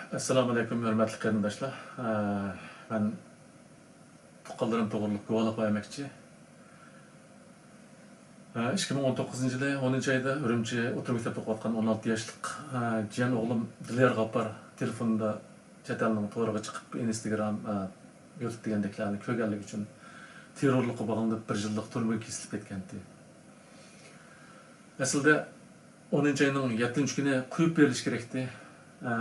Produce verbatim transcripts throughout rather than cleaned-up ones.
ئەسسالامۇ ئەلەيكۇم، ھۆرمەتلىك قېرىنداشلار. ئە، مەن تۇغقانلىرىم توغرۇلۇق گۇۋاھلىق بەرمەكچى. ئىككى مىڭ ئون توققۇزىنچى يىلى ئونىنچى ئايدا ئۈرۈمچى ئوتتۇرا مەكتەپتە ئوقۇۋاتقان ئون ئالتە ياشلىق، ئە، جىيەن ئوغلۇم دىليار غاپپار تېلېفوندا چەت ئەلنىڭ تورىغا چىقىپ، ئىنستاگرام، ئە، يۇتۇب دېگەندەكلەرنى كۆرگەنلىكى ئۈچۈن تېررورلۇققا باغلىنىپ بىر يىللىق تۈرمىگە كېسىلىپ كەتكەنتى. ئەسلىدە ئونىنچى ئاينىڭ يەتتىنچى كۈنى قويۇپ بېرىلىشى كېرەكتى. ئە،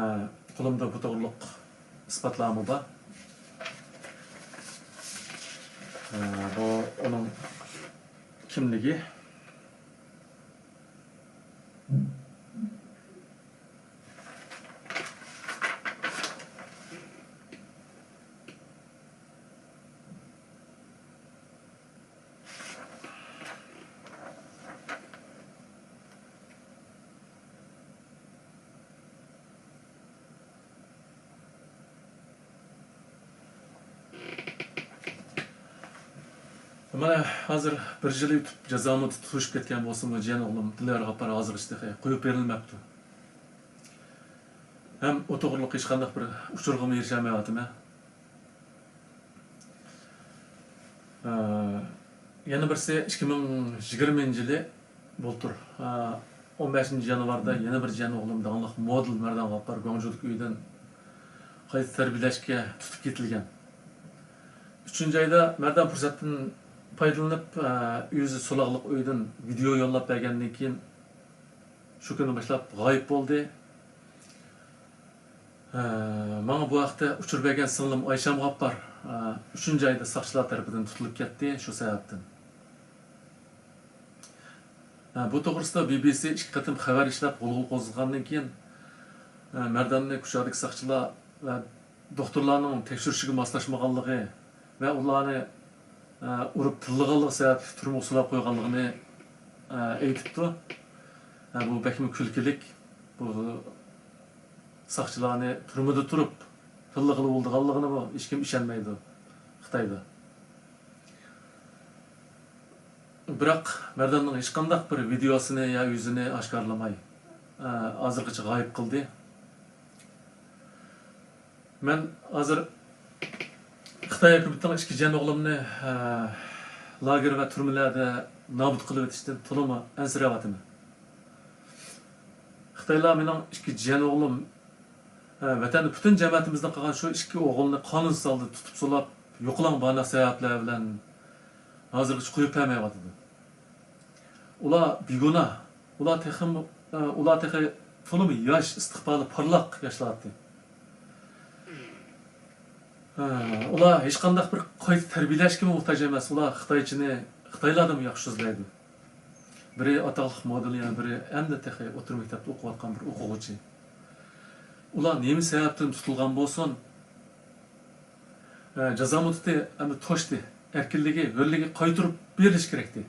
قولۇمدا بۇ توغرۇلۇق ئىسپاتلارمۇ بار. ئە، بۇ ئۇنىڭ كىملىكى. مانا ھازىر بىر يىل ئۆتۈپ، جازا مۇددىتى توشۇپ كەتكەن بولسىمۇ، جىيەن ئوغلۇم دىليار غاپپار ھازىرغىچە تېخى قويۇپ بېرىلمەپتۇ. ھەم ئۇ توغرۇلۇق ھېچقانداق بىر ئۇچۇرغىمۇ ئېرىشەلمەيۋاتىمەن. ئە، يەنە بىرسى، ئىككى مىڭ يىگىرمىنچى يىلى بۇلتۇر، ئە، ئون بەشىنچى يانۋاردا يەنە بىر جىيەن ئوغلۇم داڭلىق مودېل مەردان غاپپار گۇاڭجۇدىكى ئۆيىدىن قايتا تەربىيەلەشكە تۇتۇپ كېتىلگەن. ئۈچىنچى ئايدا مەردان پۇرسەتتىن پايدىلىنىپ، ئە، ئۆزى سولاقلىق ئۆيدىن ۋىدېئو يوللاپ بەرگەندىن كېيىن، شۇ كۈنى باشلاپ غايىب بولدى. ئە، ماڭا بۇ ھەقتە ئۇچۇر بەرگەن سىڭلىم ئايشەم غاپپار، ئە، ئۈچىنچى ئايدا ساقچىلار تەرىپىدىن تۇتۇلۇپ كەتتى، شۇ سەۋەبتىن. ئە، بۇ توغرىسىدا بى بى سى ئىككى قېتىم خەۋەر ئىشلەپ، غۇلغۇلا قوزغىغاندىن كېيىن، ئە، مەرداننى كۇچادىكى ساقچىلار ۋە دوختۇرلارنىڭ تەكشۈرۈشىگە ماسلاشمىغانلىقى ۋە ئۇلارنى، ئە، ئۇرۇپ تىللىغانلىقى سەۋەبلىك تۈرمىگە سولاپ قويغانلىقىنى، ئە، ئېيتىپتۇ. ئە، بۇ بەكمۇ كۈلكىلىك. بۇ ساقچىلارنى تۈرمىدە تۇرۇپ تىللىغىلى بولىدىغانلىقىنىمۇ ھېچكىم ئىشەنمەيدۇ خىتايدا. بىراق مەرداننىڭ ھېچقانداق بىر ۋىدېئوسىنى يا يۈزىنى ئاشكارىلىماي، ئە، ھازىرغىچە غايىب قىلدى. مەن ھازىر خىتاي ھۆكۈمىتىنىڭ ئىككى جىيەن ئوغلۇمنى، ئە، لاگېر ۋە تۈرمىلەردە نابۇت قىلىۋېتىشتىن تولىمۇ ئەنسىرەۋاتىمەن. خىتايلار مېنىڭ ئىككى جىيەن ئوغلۇم، ئە، ۋەتەندە پۈتۈن جەمەتىمىزدىن قالغان شۇ ئىككى ئوغۇلنى قانۇنسىز ھالدا تۇتۇپ سولاپ، يوقىلاڭ باھانە سەۋەبلەر بىلەن ھازىرغىچە قويۇپ بەرمەيۋاتىدۇ. ئۇلار بىگۇناھ. ئۇلار تېخىمۇ، ئۇلار تېخى تولىمۇ ياش، ئىستىقبالى پارلاق ياشلار ئىدى. ئۇلار ھېچقانداق بىر قايتا تەربىيەلەشكىمۇ موھتاج ئەمەس. ئۇلار خىتايچىنى خىتايلاردىنمۇ ياخشى سۆزلەيدۇ. بىرى ئاتاقلىق مودېل، يەنە بىرى ئەمدى تېخى ئوتتۇرا مەكتەپتە ئوقۇۋاتقان بىر ئوقۇغۇچى. ئۇلار نېمە سەۋەبتىن تۇتۇلغان بولسۇن، ئە، جازا مۇددىتى ئەمدى توشتى. ئەركىنلىكى، ھۆرلۈكى قايتۇرۇپ بېرىلىشى كېرەكتى.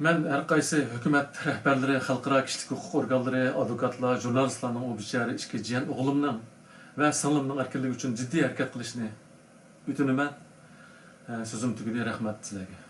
مەن ھەر قايسى ھۆكۈمەت رەھبەرلىرى، خەلقئارا كىشىلىك ھوقۇق ئورگانلىرى، ئادۋوكاتلار، ژۇرنالىستلارنىڭ ئۇ بىچارە ئىككى جىيەن ئوغلۇمنىڭ ۋە سىڭلىمنىڭ ئەركىنلىكى ئۈچۈن جىددىي ھەرىكەت قىلىشىنى ئۆتۈنىمەن. ئە، سۆزۈم تۈگىدى. رەھمەت سىلەرگە.